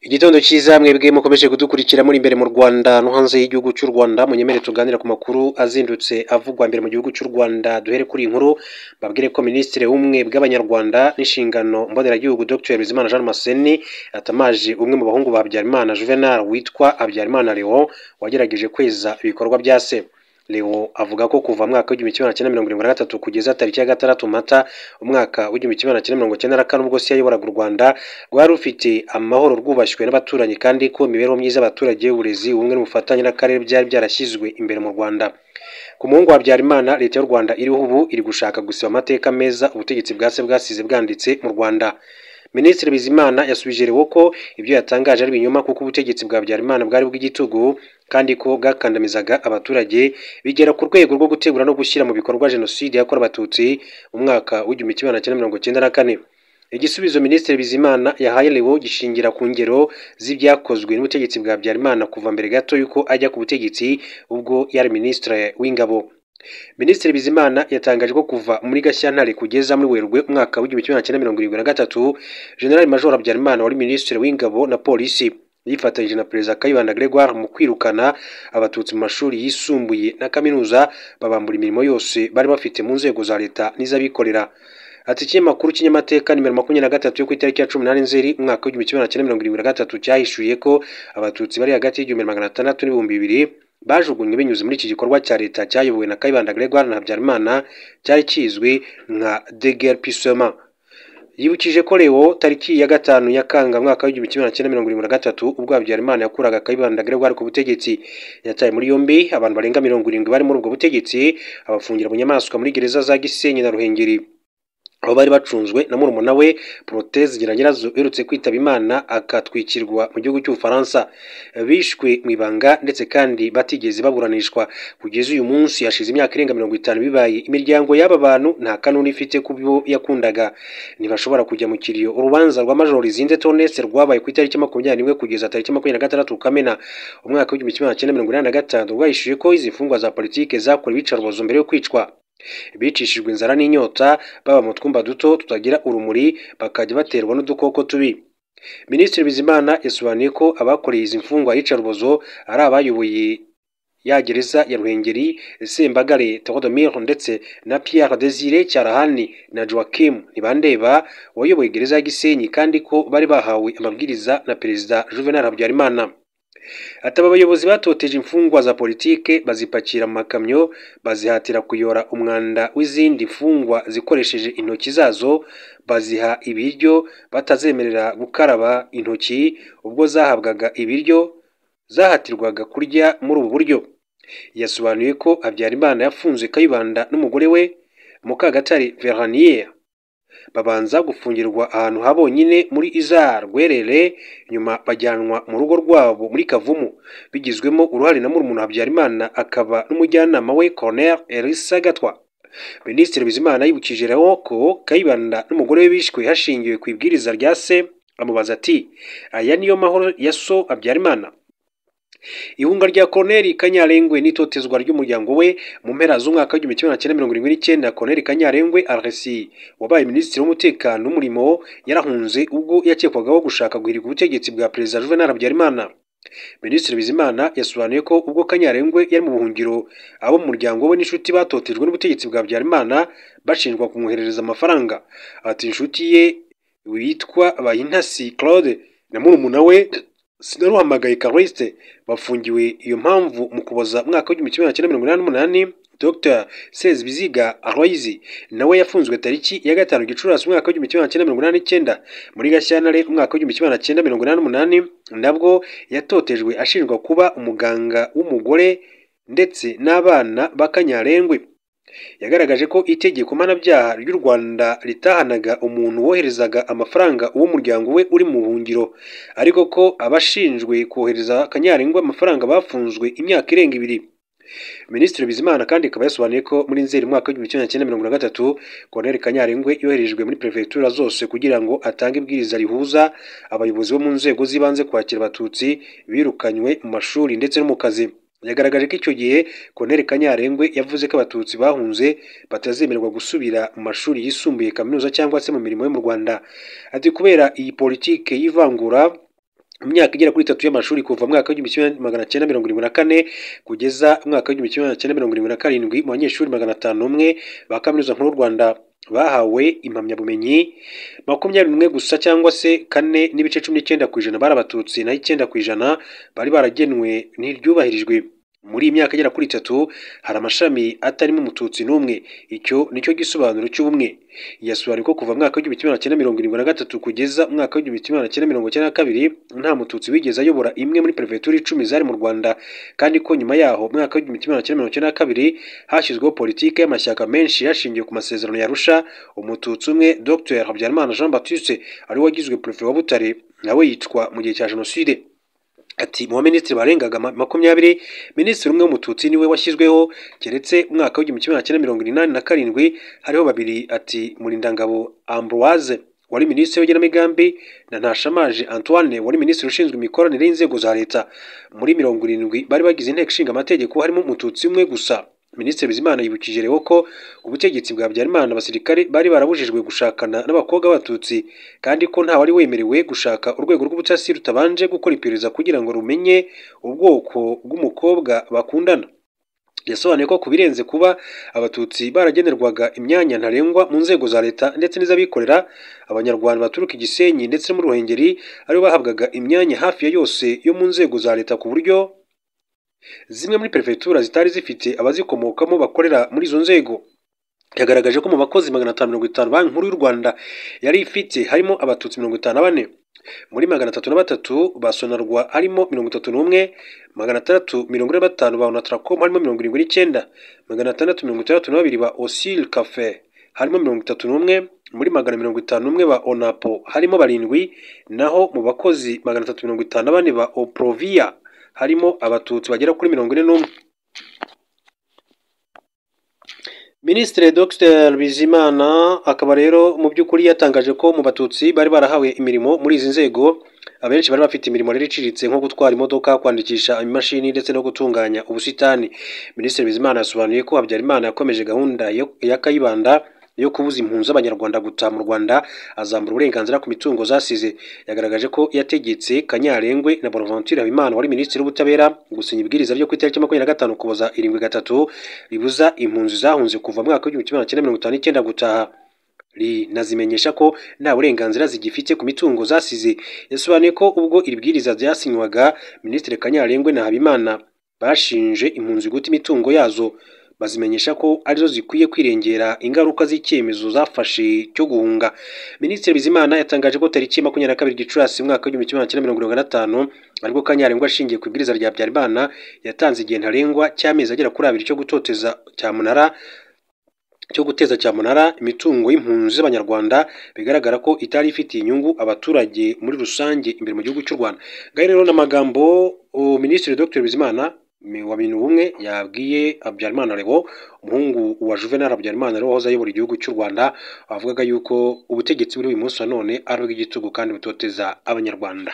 Igitondo cyiza mwebwe mukomeje kudukurikira muri imbere mu Rwanda no hanze y'igihugu cy'u Rwanda, munyemere tuganira ku makuru azindutse avugwa mbere mu gihugu cy'u Rwanda. Duhere kuri iyi nkuru babwire ko Minisitiri w'Ubumwe bw'Abanyarwanda n'inshingano mboneragihugu Dr Bizimana Jean Damascene atamaje umwe mu bahungu ba Habyarimana Juvenal witwa Habyarimana Leon wagerageje kweza ibikorwa bya se. Leo avuga ko kuva mwaka w'1973 kugeza tariki ya 6 Mata umwaka w'1994 ubwo se yayoboraga u Rwanda rwari rufite amahoro, rwubashywe n'abaturanyi, kandi ko imibereho myiza y'abaturage, uburezi, ubumwe n'ubufatanye n'akarere byari byarashyizwe imbere mu Rwanda. Ku muhungu wa Habyarimana, leta y'u Rwanda iriho ubu iri gushaka gusiba amateka meza ubutegetsi bwa se bwasize bwanditse mu Rwanda. Minisitiri Bizimana yasubije Leo ko ibyo yatangaje ari ibinyoma, kuko ubutegetsi bwa Habyarimana bwari bw'igitugu kandi ko bwakandamizaga abaturage bigera ku rwego rwo gutegura no gushyira mu bikorwa jenoside yakorewe Abatutsi mu mwaka w'1994. Igisubizo Minisitiri Bizimana yahaye Leo gishingira ku ngero z'ibyakozwe n'ubutegetsi bwa Habyarimana kuva mbere gato y'uko ajya ku butegetsi ubwo yari Minisitiri w'Ingabo. Minisitiri Bizimana yatangaje ko kuva muri Gashyantare kugeza muri Werurwe umwaka w'1973 General Major Habyarimana wari Minisitiri w'Ingabo na Polisi yifatanyije na Perezida Kayibanda Gregoire mu kwirukana Abatutsi mu mashuri yisumbuye na kaminuza, babambura imirimo yose bari bafite mu nzego za leta n'iz'abikorera. Ati ikinyamakuru Kinyamateka nimero 23 yo ku itariki ya 18 Nzeri umwaka w'1973 cyahishuye ko Abatutsi bari hagati y'1600 n'ibihumbi 2000 bajugunywe binyuze muri iki gikorwa cya leta cyayobowe na Kayibanda Gregoire na Habyarimana cyari kizwi nka déguerpissement. Yibukije ko Leo tariki ya 5 Nyakanga mwaka w'1973 ubwo Habyarimana yakuraga Kayibanda Gregoire ku butegetsi, yataye muri yombi abantu barenga 70 bari muri ubwo butegetsi, abafungira mu nyamaswa muri gereza za Gisenyi na Ruhengeri, aho bari bacunzwe na murumuna we Proteze Nyiranyirazo uherutse kwitaba Imana akatwikirwa mu gihugu cy'Ubufaransa. Bishwe mu ibanga ndetse kandi batigeze baburanishwa. Kugeza uyu munsi hashize imyaka irenga 50 bibaye. Imiryango y'aba bantu nta kanuni ifite ku byo yakundaga, ntibashobora kujya mu kiriyo. Urubanza rwa Major Zinze Theoneste rwabaye ku itariki 21 kugeza tariki 26 Kamena umwaka w'1985 rwahishuye ko izi mfungwa za politike zakorewe iyicarubozo mbere yo kwicwa. Bicishijwe inzara n'inyota, baba mu twumba duto tutagira urumuri, bakajya baterwa n'udukoko tubi. Minisitiri Bizimana yasobanuye ko abakoreye izi mfungwa iyicarubozo ari abayoboye ya gereza ya Ruhengeri, Sembagare Theodomir ndetse na Pierre Desire Cyarahani na Joachim Ntibandeba wayoboye gereza ya Gisenyi, kandi ko bari bahawe amabwiriza na Perezida Juvenal Habyarimana. Ati aba bayobozi batoteje imfungwa za politike, bazipakira mu makamyo, bazihatira kuyora umwanda w'izindi mfungwa zikoresheje intoki zazo, baziha ibiryo batazemerera gukaraba intoki, ubwo zahabwaga ibiryo zahatirwaga kurya muri ubu buryo. Yasobanuye ko Habyarimana yafunze Kayibanda n'umugore we Mukagatare Veranier, babanza gufungirwa ahantu ha bonyine muri Izar Rwerere, nyuma bajyanwa mu rugo rwabo muri Kavumu, bigizwemo uruhare na murumuna Habyarimana akaba n'umujyanama we Colonel Elisa Gatwa. Minisitiri Bizimana yibukije rero ko Kayibanda n'umugore we bishwe hashingiwe ku ibwiriza rya se, amubaza ati aya niyo mahoro ya so Habyarimana? Ihunga rya Colonel Kanyarengwe n'itotezwa ry'umuryango we mu mpera z'umwaka w'1979, Colonel Kanyarengwe Alexis wabaye Minisitiri w'Umutekano n'Umurimo yarahunze ubwo yakekwagaho gushaka guhirika ubutegetsi bwa Perezida Juvenal Habyarimana. Minisitiri Bizimana yasobanuye ko ubwo Kanyarengwe yari mu buhungiro, abo mu muryango we n'inshuti batotejwe n'ubutegetsi bwa Habyarimana bashinjwa kumwoherereza amafaranga. Ati inshuti ye witwa Bayintasi Claude na murumuna we Sinaruhamagaye Callixte bafungiwe iyo mpamvu mu Kuboza mwaka w'1988. Dr Sezibiziga Aloys nawe yafunzwe tariki ya 5 Gicurasi umwaka w'1989. Muri Gashyantare umwaka w'1988 nabwo yatotejwe ashinjwa kuba umuganga w'umugore ndetse n'abana ba Kanyarengwe. Yagaragaje ko itegeko mpanabyaha ry'u Rwanda ritahanaga umuntu woherezaga amafaranga uwo muryango we uri mu buhungiro, ariko ko abashinjwe kohereza Kanyarengwe amafaranga bafunzwe imyaka irenga 2. Minisitiri Bizimana kandi akaba yasobanuye ko muri Nzeri umwaka w'1973 Colonel Kanyarengwe yoherejwe muri perefegitura zose kugira ngo atange ibwiriza rihuza abayobozi bo mu nzego z'ibanze kwakira Abatutsi birukanywe mu mashuri ndetse no mu kazi. Yagaragaje ko icyo gihe Colonel Kanyarengwe yavuze ko Abatutsi bahunze batazemererwa gusubira mu mashuri yisumbuye, kaminuza cyangwa se mu mirimo yo mu Rwanda. Ati kubera iyi politike y'ivangura Mu myaka igera kuri 3 y'amashuri kuva mu mwaka w'1974 kugeza mwaka w'1977 mu banyeshuri 501 ba Kaminuza Nkuru y'u Rwanda bahawe impamyabumenyi, 21 gusa cyangwa se 4.19% bari Abatutsi, naho 9% bari baragenwe ntiryubahirijwe. Muri iyi myaka igera kuri 3 hari amashami atarimo Umututsi n'umwe. Icyo nicyo gisobanuro cy'ubumwe. Yasobanuye ko kuva mwaka w'1973 kugeza mwaka w'1992 nta Mututsi wigeze ayobora imwe muri perefegitura 10 zari mu Rwanda, kandi ko nyuma yaho mwaka w'1992 hashyizweho politiki y'amashyaka menshi hashingiwe ku masezerano ya Arusha. Umututsi umwe Dr Habyarimana Jean Baptiste ari wagizwe perefe wa Butare, nawe yicwa mu gihe cya Jenoside. Ati mu baminisitiri barengaga 20, minisitiri umwe w'Umututsi niwe washyizweho, keretse umwaka w'1987 hariho babiri. Ati Murindangabo Ambroise wari minisitiri w'igenamigambi na Ntashamaje Antoine wari minisitiri ushinzwe imikoranire y'inzego za leta. Muri 70 bari bagize inteko ishinga amategeko harimo Umututsi umwe gusa. Minisitiri Bizimana yibukije rero ko ubutegetsi bwa Habyarimana abasirikare bari barabujijwe gushakana n'abakobwa b'Abatutsi, kandi ko nta wari wemerewe gushaka urwego rw'ubutasi rutabanje gukora iperereza kugira ngo rumenye ubwoko bw'umukobwa bakundana. Yasobanuye ko ku birenze kuba Abatutsi baragenerwaga imyanya ntarengwa mu nzego za leta ndetse n'iz'abikorera, Abanyarwanda baturuka i Gisenyi ndetse no mu Ruhengeri aribo bahabwaga imyanya hafi ya yose yo mu nzego za leta, ku buryo zimwe muri perefegitura zitari zifite abazikomokamo bakorera muri izo nzego. Yagaragaje ko mu bakozi 550 Banki Nkuru y'u Rwanda yari ifite harimo Abatutsi 54, muri 303 ba Sonarwa harimo 31, 645 ba Onatracom harimo 79, 662 ba Osil Cafe harimo 31, muri 451 ba Onapo harimo 7, naho mu bakozi 354 ba Oprovia harimo Abatutsi bagera kuri 41. Minisitiri Dr Bizimana akaba rero mu by'ukuri yatangaje ko mu Batutsi bari barahawe imirimo muri izi nzego, abenshi bari bafite imirimo rero iciriritse nko gutwara imodoka, kwandikisha imashini ndetse no gutunganya ubusitani. Minisitiri Bizimana yasobanuye ko Habyarimana yakomeje gahunda ya Kayibanda yo kubuza impunzi z'Abanyarwanda gutaha mu Rwanda, azambura uburenganzira ku mitungo zasize. Yagaragaje ko yategetse Kanyarengwe na Bonaventure Habimana wari minisitiri w'ubutabera gusinya ibwiriza ryo ku itariki 25 Ukuboza 73 ribuza impunzi zahunze kuva mu mwaka w'1959 gutaha, rinazimenyesha ko nta burenganzira zigifite ku mitungo zasize. Yasobanuye ko ubwo iri bwiriza ryasinywaga, Minisitiri Kanyarengwe na Habimana bashinje impunzi guta imitungo yazo, bazimenyesha ko arizo zikwiye kwirengera ingaruka z'icyemezo zafashe cyo guhunga. Minisitiri Bizimana yatangaje ko tariki 22 Gicurasi mwaka w'1975 aribwo Kanyarengwe ashingiye ku ibwiriza rya Habyarimana yatanze igihe ntarengwa cy'amezi agera kuri 2 cyo gutoteza cyamunara cyo guteza cyamunara imitungo y'impunzi z'Abanyarwanda bigaragara ko itari ifitiye inyungu abaturage muri rusange imbere mu gihugu cy'u Rwanda. Ngaho rero n'amagambo Minisitiri Dr Bizimana wa bintu bumwe yabwiye Habyarimana Leo, umuhungu wa Juvenal Habyarimana Leo wahoze ayobora igihugu cy'u Rwanda, avugaga yuko ubutegetsi buri uyu munsi wa none ari ubw'igitugu kandi butoteza Abanyarwanda.